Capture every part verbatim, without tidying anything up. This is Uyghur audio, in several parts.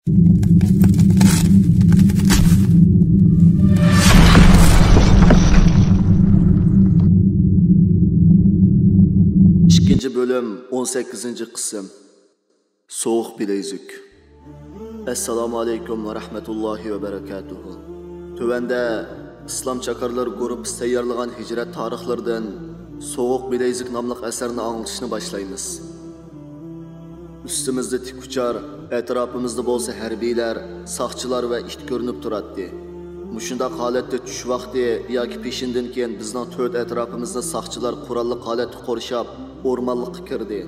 ئىككىنچى بۆلۈم، ئون سەككىزىنچى قىسىم. سوغۇق بىلەيزۈك. ئەسسالامۇ ئەلەيكۇم ۋە رەھمەتۇللاھى ۋە بەرەكاتۇھۇ. تۆۋەندە ئىسلام چاكارلىرى گۇرۇپپىسى تەييارلىغان ھىجرەت تارىخلىرىدىن سوغۇق بىلەيزۈك ناملىق ئەسەرنى ئاڭلىتىشنى باشلايمىز. ئۈستىمىزدە تىك ئۇچار، ئەتراپىمىزدا بولسا ھەربىيلەر، ساقچىلار ۋە ئىت كۆرۈنۈپ تۇراتتى. مۇشۇنداق ھالەتتە چۈش ۋاقتى ياكى پېشىندىن كېيىن بىزنىڭ تۆت ئەتراپىمىزنى ساقچىلار قوراللىق ھالەتتە قورشاپ، ئورمانلىققا كىردى.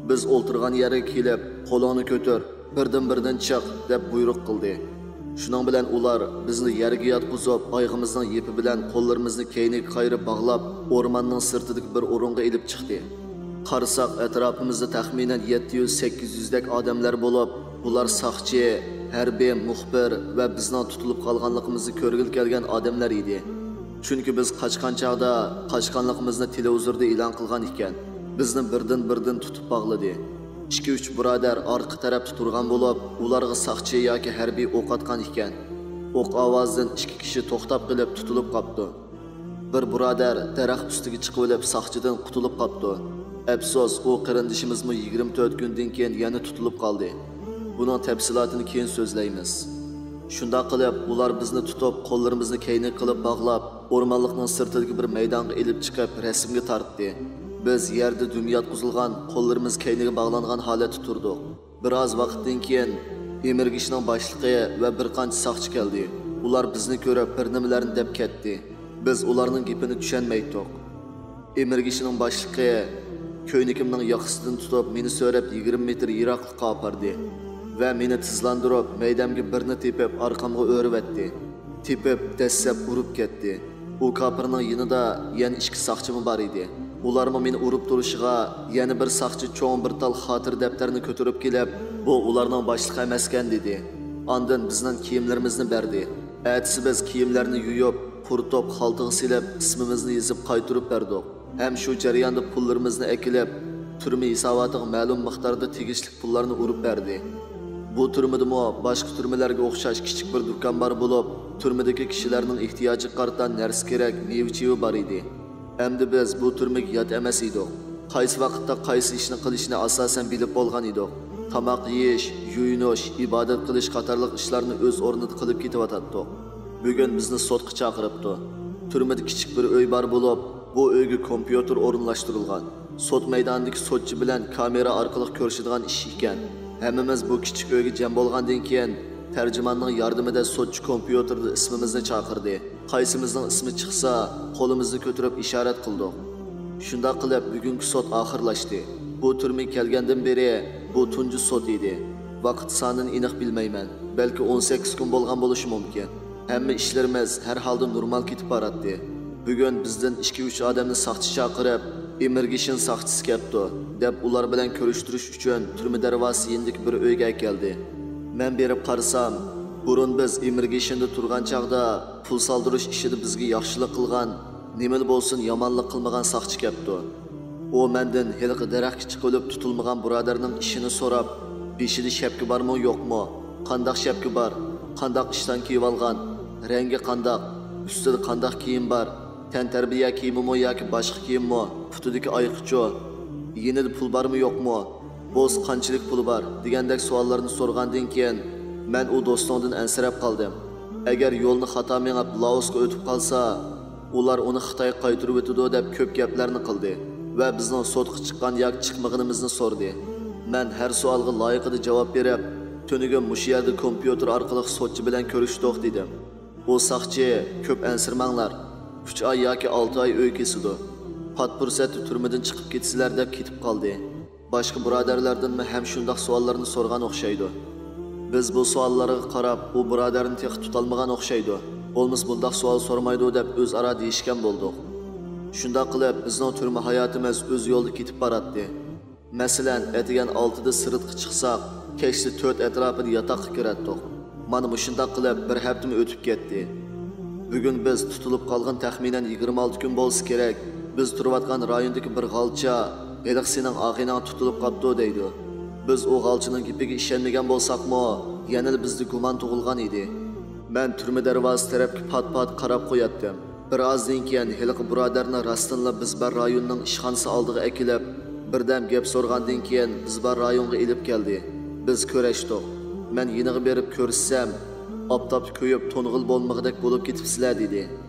بىز ئولتۇرغان يەرگە كېلىپ، «قولۇڭنى كۆتۈر، بىردىن-بىردىن چىق» دەپ بۇيرۇق قىلدى. شۇنىڭ بىلەن ئۇلار بىزنى يەرگە ياتقۇزۇپ، ئايىغىمىزنىڭ يىپى بىلەن قوللىرىمىزنى كەينىگە قايرىپ باغلاپ، ئورماننىڭ سىرتىدىكى بىر ئورۇنغا ئېلىپ چىقتى. قارىساق، ئەتراپىمىزدا تەخمىنەن يەتتە يۈز، سەككىز يۈزدەك ئادەملەر بولۇپ، بۇلار ساقچى، ھەربىي، مۇخبىر ۋە بىزنىڭ تۇتۇلۇپ قالغانلىقىمىزنى كۆرگىلى كەلگەن ئادەملەر ئىدى. چۈنكى بىز قاچقان چاغدا قاچقانلىقىمىزنى تېلېۋىزوردا ئېلان قىلغان ئىكەن. بىزنى بىردىن-بىردىن تۇتۇپ باغلىدى. ئىككى-ئۈچ بۇرادەر ئارقا تەرەپتە تۇرغان بولۇپ، ئۇلارغا ساقچى ياكى ھەربىي ئوق ئاتقان ئىكەن. ئوق ئاۋازىدىن ئىككى كىشى توختاپ قېلىپ تۇتۇلۇپ قاپتۇ. بىر بۇرادەر دەرەخ ئۈستىگە چىقىۋېلىپ ساقچىدىن قۇتۇلۇپ قاپتۇ. ئەپسۇس، ئۇ قېرىندىشىمىزمۇ يىگىرمە تۆت كۈندىن كېيىن يەنە تۇتۇلۇپ قالدى. بۇنىڭ تەپسىلاتىنى كېيىن سۆزلەيمىز. شۇنداق قىلىپ، ئۇلار بىزنى تۇتۇپ، قوللىرىمىزنى كەينىگە قىلىپ باغلاپ، ئورمانلىقنىڭ سىرتىدىكى بىر مەيدانغا ئېلىپ چىقىپ، رەسىمگە تارتتى. بىز يەردە دۈم ياتقۇزۇلغان، قوللىرىمىز كەينىگە باغلانغان ھالەتتە تۇردۇق. بىر ئاز ۋاقىتتىن كېيىن ئېمىرگېچنىڭ باشلىقى ۋە بىر قانچە ساقچى كەلدى. ئۇلار بىزنى كۆرۈپ، بىر نېمىلەرنى دەپ كەتتى. بىز ئۇلارنىڭ گېپىنى چۈشەنمەيتتۇق. ئېمىرگېچنىڭ باشلىقى كۆينىكىمنىڭ ياقىسىدىن تۇتۇپ، مېنى سۆرەپ يىگىرمە مېتىر يىراقلىققا ئاپاردى ۋە مېنى تېزلاندۇرۇپ، مەيدەمگە بىرنى تېپىپ، ئارقامغا ئۆرۈۋەتتى. تېپىپ، دەسسەپ ئۇرۇپ كەتتى. ئۇ كاپىرنىڭ يېنىدا يەنە ئىككى ساقچىمۇ بار ئىدى. ئۇلارمۇ مېنى ئۇرۇپ تۇرۇشىغا، يەنە بىر ساقچى چوڭ بىر تال خاتىرە دەپتەرنى كۆتۈرۈپ كېلىپ، «بۇ ئۇلارنىڭ باشلىقى ئەمەسكەن» دېدى. ئاندىن بىزنىڭ كىيىملىرىمىزنى بەردى. ئەتىسى بىز كىيىملەرنى يۇيۇپ، قۇرۇتۇپ، خالتىغا سېلىپ، ئىسمىمىزنى يېزىپ قايتۇرۇپ بەردۇق. ھەم شۇ جەرياندا پۇللىرىمىزنى ئەكېلىپ، تۈرمە ھېساباتىغا مەلۇم مىقداردا تېگىشلىك پۇللارنى ئۇرۇپ بەردى. بۇ تۈرمىدىمۇ باشقا تۈرمىلەرگە ئوخشاش كىچىك بىر دۇكان بار بولۇپ، تۈرمىدىكى كىشىلەرنىڭ ئېھتىياجىغا قارىتا نەرسە-كېرەك، مېۋە-چېۋە بار ئىدى. ئەمدى بىز بۇ تۈرمىگە يات ئەمەس ئىدۇق. قايسى ۋاقىتتا قايسى ئىشنى قىلىشنى ئاساسەن بىلىپ بولغان ئىدۇق. تاماق يېيىش، يۇيۇنۇش، ئىبادەت قىلىش قاتارلىق ئىشلارنى ئۆز ئورنىدا قىلىپ كېتىۋاتاتتۇق. بۈگۈن بىزنى سوتقا چاقىرىپتۇ. تۈرمىدە كىچىك بىر ئۆي بار بولۇپ، بۇ ئۆيگە كومپيۇتېر ئورۇنلاشتۇرۇلغان. سوت مەيدانىدىكى سوتچى بىلەن كامېرا ئارقىلىق كۆرۈشىدىغان ئىش ئىكەن. ھەممىمىز بۇ كىچىك ئۆيگە جەم بولغاندىن كېيىن، تەرجىماننىڭ ياردىمىدە سوتچى كومپيۇتېردا ئىسمىمىزنى چاقىردى. قايسىمىزنىڭ ئىسمى چىقسا، قولىمىزنى كۆتۈرۈپ ئىشارەت قىلدۇق. شۇنداق قىلىپ، بۈگۈنكى سوت ئاخىرلاشتى. بۇ تۈرمىگە كەلگەندىن بېرى بۇ تۇنجى سوت ئىدى. ۋاقىت سانىنى ئېنىق بىلمەيمەن. بەلكى ئون سەككىز كۈن بولغان بولۇشى مۇمكىن. ھەممە ئىشلىرىمىز ھەر ھالدا نورمال كېتىپ باراتتى. بۈگۈن بىزدىن ئىككى-ئۈچ ئادەمنى ساقچى چاقىرىپ، «ئىمىگرېشن ساقچىسى كەپتۇ» دەپ، ئۇلار بىلەن كۆرۈشتۈرۈش ئۈچۈن تۈرمە دەرۋازىسى يېنىدىكى بىر ئۆيگە ئەكەلدى. مەن بېرىپ قارىسام، بۇرۇن بىز ئىمىگرېشندا تۇرغان چاغدا پۇل سالدۇرۇش ئىشىدا بىزگە ياخشىلىق قىلغان، نېمىلا بولسۇن يامانلىق قىلمىغان ساقچى كەپتۇ. ئۇ مەندىن ھېلىقى دەرەخكە چىقىۋېلىپ تۇتۇلمىغان بۇرادەرنىڭ ئىشىنى سوراپ، بېشىدا شەپكە بارمۇ، يوقمۇ؟ قانداق شەپكە بار؟ قانداق ئىشتان كىيىۋالغان؟ رەڭگى قانداق؟ ئۈستىدە قانداق كىيىم بار؟ تەنتەربىيە كىيىمىمۇ ياكى باشقا كىيىممۇ؟ پۇتىدىكى ئايىقىچۇ؟ يېنىدا پۇل بارمۇ، يوقمۇ؟ بولسا قانچىلىك پۇلى بار؟ دېگەندەك سوئاللارنى سورىغاندىن كېيىن، مەن ئۇ دوستۇڭدىن ئەنسىرەپ قالدىم. ئەگەر يولنى خاتا مېڭىپ، لائوسقا ئۆتۈپ قالسا، ئۇلار ئۇنى خىتايغا قايتۇرۇۋېتىدۇ دەپ كۆپ گەپلەرنى قىلدى ۋە بىزنىڭ سوتقا چىققان ياكى چىقمىغىنىمىزنى سورىدى. مەن ھەر سوئالغا لايىقىدا جاۋاب بېرىپ، تۈنۈگۈن مۇشۇ يەردە كومپيۇتېر ئارقىلىق سوتچى بىلەن كۆرۈشتۇق دېدىم. ئۇ ساقچى، كۆپ ئەنسىرىمەڭلار، ئۈچ ئاي ياكى ئالتە ئاي ئۆي كېسىدۇ. پات پۇرسەتتە تۈرمىدىن چىقىپ كېتىسىلەر دەپ كېتىپ قالدى. باشقا بۇرادەرلەردىنمۇ ھەم شۇنداق سوئاللارنى سورىغان ئوخشايدۇ. بىز بۇ سوئاللارغا قاراپ، ئۇ بۇرادەرنى تېخى تۇتالمىغان ئوخشايدۇ، بولمىسا بۇنداق سوئال سورىمايدۇ دەپ ئۆزئارا دېيىشكەن بولدۇق. شۇنداق قىلىپ، بىزنىڭ تۈرمە ھاياتىمىز ئۆز يولىدا كېتىپ باراتتى. مەسىلەن، ئەتىگەن ئالتىدا سىرتقا چىقساق، كەچتە تۆت ئەتراپىدا ياتاققا كىرەتتۇق. مانا مۇشۇنداق قىلىپ بىر ھەپتىمۇ ئۆتۈپ كەتتى. بۈگۈن بىز تۇتۇلۇپ قالغىن تەخمىنەن يىگىرمە ئالتە كۈن بولسا كېرەك. بىز تۇرۇۋاتقان رايوندىكى بىر غالچا، «ھېلىقى سېنىڭ ئاغىنەڭ تۇتۇلۇپ قاپتۇ» دەيدۇ. بىز ئۇ غالچىنىڭ گېپىگە ئىشەنمىگەن بولساقمۇ، يەنىلا بىزدە گۇمان تۇغۇلغان ئىدى. مەن تۈرمە دەرۋازىسى تەرەپكە پات-پات قاراپ قوياتتىم. بىر ئازدىن كېيىن ھېلىقى بۇرادەرنى راستتىنلا بىز بار رايوننىڭ ئىشخانىسى ئالدىغا ئەكېلىپ، بىردەم گەپ سورىغاندىن كېيىن بىز بار رايونغا ئېلىپ كەلدى. بىز كۆرۈشتۇق. مەن يېنىغا بېرىپ كۆرسىسەم، ئاپتاپتا كۆيۈپ، تونغىلى بولمىغۇدەك بولۇپ كېتىپسىلەر، دېدى.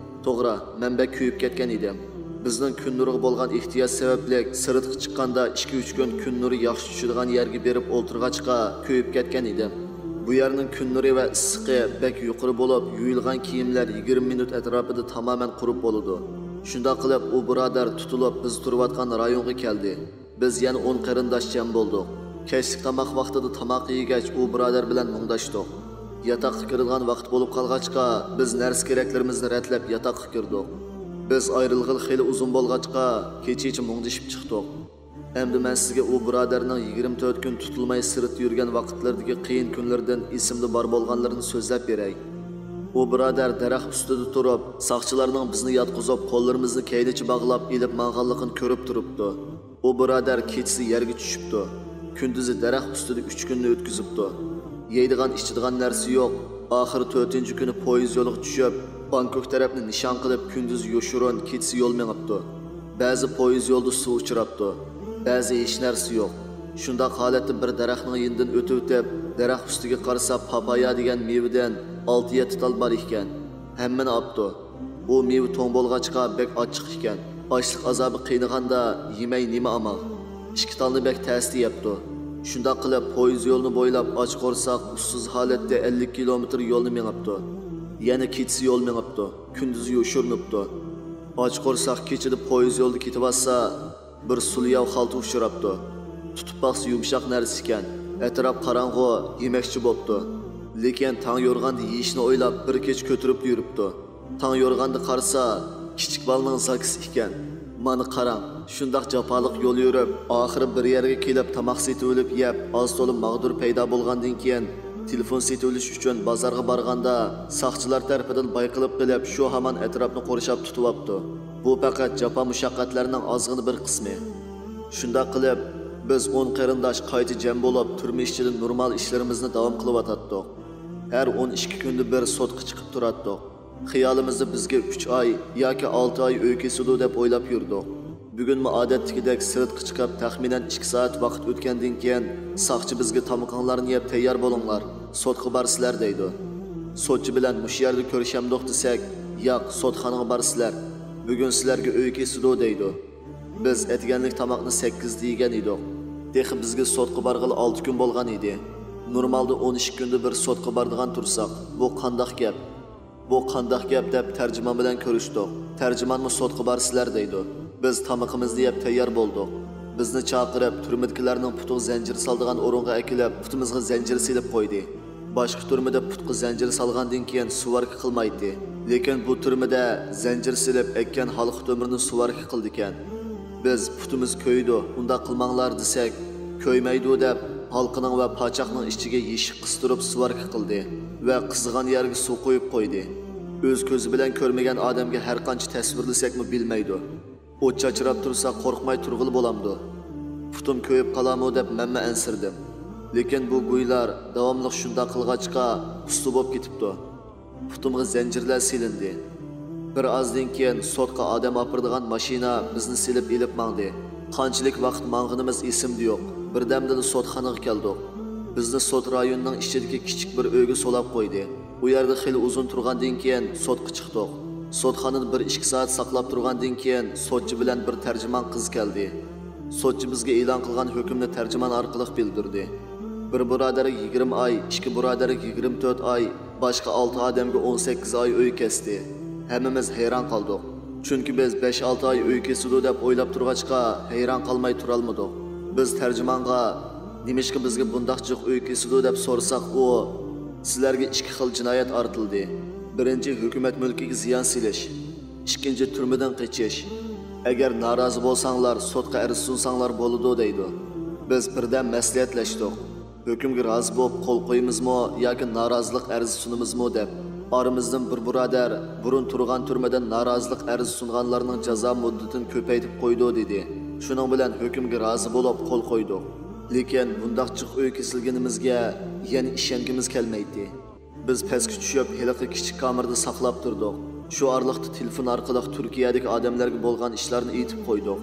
توغرا، مەن بەك كۆيۈپ كەتكەن ئىدىم. بىزنىڭ كۈن نۇرىغا بولغان ئېھتىياج سەۋەبلىك سىرتقا چىققاندا ئىككى-ئۈچ كۈن كۈن نۇرى ياخشى چۈشىدىغان يەرگە بېرىپ ئولتۇرغاچقا كۆيۈپ كەتكەن ئىدىم. بۇ يەرنىڭ كۈن نۇرى ۋە ئىسسىقى بەك يۇقىرى بولۇپ، يۇيۇلغان كىيىملەر يىگىرمە مىنۇت ئەتراپىدا تامامەن قۇرۇپ بولىدۇ. شۇنداق قىلىپ ئۇ بۇرادەر تۇتۇلۇپ بىز تۇرۇۋاتقان رايونغا كەلدى. بىز يەنە ئون قېرىنداش جەم بولدۇق. كەچلىك تاماق ۋاقتىدا تاماق يېگەچ ئۇ بۇرادەر بىلەن مۇڭداشتۇق. ياتاققا كىرىدىغان ۋاقىت بولۇپ قالغاچقا، بىز نەرسە-كېرەكلىرىمىزنى رەتلەپ ياتاققا كىردۇق. بىز ئايرىلغىلى خېلى ئۇزۇن بولغاچقا، كېچىچە مۇڭدىشىپ چىقتۇق. ئەمدى مەن سىزگە ئۇ بۇرادەرنىڭ يىگىرمە تۆت كۈن تۇتۇلماي سىرتتا يۈرگەن ۋاقىتلىرىدىكى قىيىن كۈنلىرىدىن ئېسىمدە بار بولغانلىرىنى سۆزلەپ بېرەي. ئۇ بۇرادەر دەرەخ ئۈستىدە تۇرۇپ، ساقچىلارنىڭ بىزنى ياتقۇزۇپ، قوللىرىمىزنى كەينىچە باغلاپ ئېلىپ ماڭغانلىقىنى كۆرۈپ تۇرۇپتۇ. ئۇ بۇرادەر كېچىسى يەرگە چۈشۈپتۇ. كۈندۈزى دەرەخ ئۈستىدە ئۈچ كۈننى ئۆتكۈزۈپتۇ. يەيدىغان، ئىچىدىغان نەرسە يوق. ئاخىرى تۆتىنچى كۈنى پويىز يولىغا چۈشۈپ، بانكوك تەرەپنى نىشان قىلىپ، كۈندۈزى يوشۇرۇن، كېچىسى يول مېڭىپتۇ. بەزى پويىز يولدا سۇ ئۇچراپتۇ، بەزى ھېچ نەرسە يوق. شۇنداق ھالەتتە بىر دەرەخنىڭ يېنىدىن ئۆتۈۋېتىپ، دەرەخ ئۈستىگە قارىسا، پاپايا دېگەن مېۋىدىن ئالتە-يەتتە تال بار ئىكەن. ھەممىنى ئاپتۇ. ئۇ مېۋە توڭ بولغاچقا بەك ئاچچىق ئىكەن. ئاچلىق ئازابى قىينىغاندا يېمەي نېمە ئامال؟ ئىككى تالنى بەك تەستە يەپتۇ. شۇنداق قىلىپ پويىز يولىنى بويلاپ ئاچ قورساق ئۇسسۇز ھالەتتە ئەللىك كىلومېتىر يولنى مېڭىپتۇ. يەنە كېچىسى يول مېڭىپتۇ. كۈندۈزى يوشۇرۇنۇپتۇ. ئاچ قورساق كېچىدە پويىز يولدا كېتىۋاتسا، بىر سۇلياۋ خالتا ئۇچراپتۇ. تۇتۇپ باقسا يۇمشاق نەرسە ئىكەن. ئەتراپ قاراڭغۇ، يېمەكچى بوپتۇ. لېكىن تاڭ يورغاندا يېيىشنى ئويلاپ بىر كېچە كۆتۈرۈپ يۈرۈپتۇ. تاڭ يورغاندا قارىسا، كىچىك بالىنىڭ زاكىسى ئىكەن. مانا قاراڭ، شۇنداق جاپالىق يول يۈرۈپ، ئاخىرى بىر يەرگە كېلىپ تاماق سېتىۋېلىپ يەپ، ئاز تولا ماغدۇر پەيدا بولغاندىن كېيىن، تېلېفون سېتىۋېلىش ئۈچۈن بازارغا بارغاندا، ساقچىلار تەرىپىدىن بايقىلىپ قېلىپ، شۇ ھامان ئەتراپنى قورشاپ تۇتۇۋاپتۇ. بۇ پەقەت جاپا-مۇشەققەتلەرنىڭ ئازغىنە بىر قىسمى. شۇنداق قىلىپ، بىز ئون قېرىنداش قايتا جەم بولۇپ، تۈرمە ئىچىدە نورمال ئىشلىرىمىزنى داۋام قىلىۋاتاتتۇق. ھەر ئون ئىككى كۈندە بىر سوتقا چىقىپ تۇراتتۇق. خىيالىمىزدا بىزگە ئۈچ ئاي ياكى ئالتە ئاي ئۆي كېسىدۇ دەپ ئويلاپ يۈردۇق. بۈگۈنمۇ ئادەتتىكىدەك سىرتقا چىقىپ، تەخمىنەن ئىككى سائەت ۋاقىت ئۆتكەندىن كېيىن، ساقچى بىزگە تامىقىڭلارنى يەپ تەييار بولۇڭلار، سوتقا بارىسىلەر دەيدۇ. سوتچى بىلەن مۇشۇ يەردە كۆرۈشەمدۇق دېسەك، ياق، سوتخانىغا بارىسىلەر، بۈگۈن سىلەرگە ئۆي كېسىدۇ دەيدۇ. بىز ئەتىگەنلىك تاماقنى سەككىزدە يېگەن ئىدۇق. تېخى بىزگە سوتقا بارغىلى ئالتە كۈن بولغان ئىدى. نورمالدا ئون ئىككى كۈندە بىر سوتقا بارىدىغان تۇرساق، بۇ قانداق گەپ؟ بۇ قانداق گەپ دەپ تەرجىمانى بىلەن كۆرۈشتۇق. تەرجىمانمۇ سوتقا بارىسىلەر دەيدۇ. بىز تامىقىمىزنى يەپ تەييار بولدۇق. بىزنى چاقىرىپ، تۈرمىدىكىلەرنىڭ پۇتىغا زەنجىر سالىدىغان ئورۇنغا ئەكېلىپ، پۇتىمىزغا زەنجىر سېلىپ قويدى. باشقا تۈرمىدە پۇتقا زەنجىر سالغاندىن كېيىن سۇۋاركا قىلمايتتى. لېكىن بۇ تۈرمىدە زەنجىر سېلىپ ئەككەن ھالقا تۆمۈرنى سۇۋاركا قىلىدىكەن. بىز پۇتىمىز كۆيىدۇ، ئۇنداق قىلماڭلار دېسەك، كۆيمەيدۇ دەپ، ھالقىنىڭ ۋە پاچاقنىڭ ئىچىگە يېشىك قىستۇرۇپ سۇۋاركا قىلدى ۋە قىزىغان يەرگە سۇ قۇيۇپ قويدى. ئۆز كۆزى بىلەن كۆرمىگەن ئادەمگە ھەرقانچە تەسۋىرلىسەكمۇ بىلمەيدۇ. ئوت چاچراپ تۇرسا قورقماي تۇرغىلى بولامدۇ؟ پۇتۇم كۆيۈپ قالامۇ دەپ مەنمۇ ئەنسىرىدىم. لېكىن بۇ گۇيلار داۋاملىق شۇنداق قىلغاچقا ئۇستا بولۇپ كېتىپتۇ. پۇتۇمغا زەنجىرلەر سېلىندى. بىر ئازدىن كېيىن سوتقا ئادەم ئاپىرىدىغان ماشىنا بىزنى سېلىپ ئېلىپ ماڭدى. قانچىلىك ۋاقىت ماڭغىنىمىز ئېسىمدە يوق. بىردەمدىلا سوتخانىغا كەلدۇق. بىزنى سوت رايونىنىڭ ئىچىدىكى كىچىك بىر ئۆيگە سولاپ قويدى. ئۇ يەردە خېلى ئۇزۇن تۇرغاندىن كېيىن سوتقا چىقتۇق. سوتخانىدا بىر ئىككى سائەت ساقلاپ تۇرغاندىن كېيىن سوتچى بىلەن بىر تەرجىمان قىز كەلدى. سوتچى بىزگە ئېلان قىلغان ھۆكۈمنى تەرجىمان ئارقىلىق بىلدۈردى. بىر بۇرادەرگە يىگىرمە ئاي، ئىككى بۇرادەرگە يىگىرمە تۆت ئاي، باشقا ئالتە ئادەمگە ئون سەككىز ئاي ئۆي كەستى. ھەممىمىز ھەيران قالدۇق. چۈنكى بىز بەش-ئالتە ئاي ئۆي كېسىدۇ دەپ ئويلاپ تۇرغاچقا، ھەيران قالماي تۇرالمىدۇق. بىز تەرجىمانغا، نېمىشقا بىزگە بۇنداق جىق ئۆي كېسىدۇ دەپ سورىساق، ئۇ، سىلەرگە ئىككى خىل جىنايەت ئارتىلدى. بىرىنچى، ھۆكۈمەت مۈلكىگە زىيان سېلىش. ئىككىنچى، تۈرمىدىن قېچىش. ئەگەر نارازى بولساڭلار، سوتقا ئەرز سۇنساڭلار بولىدۇ، دەيدۇ. بىز بىردەم مەسلىھەتلەشتۇق. ھۆكۈمگە رازى بولۇپ قول قويىمىزمۇ ياكى نارازىلىق ئەرزى سۇنىمىزمۇ دەپ. ئارىمىزدىن بىر بۇرادەر بۇرۇن تۇرغان تۈرمىدىن نارازىلىق ئەرزى سۇنغانلارنىڭ جازا مۇددىتىنى كۆپەيتىپ قويىدۇ، دېدى. شۇنىڭ بىلەن ھۆكۈمگە رازى بولۇپ قول قويدۇق. لېكىن بۇنداق جىق ئۆي كېسىلگىنىمىزگە يەنە ئىشەنگۈمىز كەلمەيتتى. بىز پەسكە چۈشۈپ، ھېلىقى كىچىك كامېردا ساقلاپ تۇردۇق. شۇ ئارىلىقتا تېلېفون ئارقىلىق تۈركىيەدىكى ئادەملەرگە بولغان ئىشلارنى ئېيتىپ قويدۇق.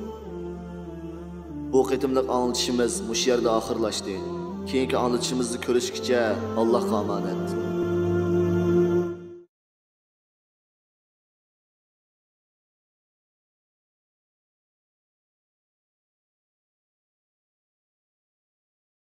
بۇ قېتىملىق ئاڭلىتىشىمىز مۇشۇ يەردە ئاخىرلاشتى. كېيىنكى ئاڭلىتىشىمىزدا كۆرۈشكىچە، ئاللاھقا ئامانەت.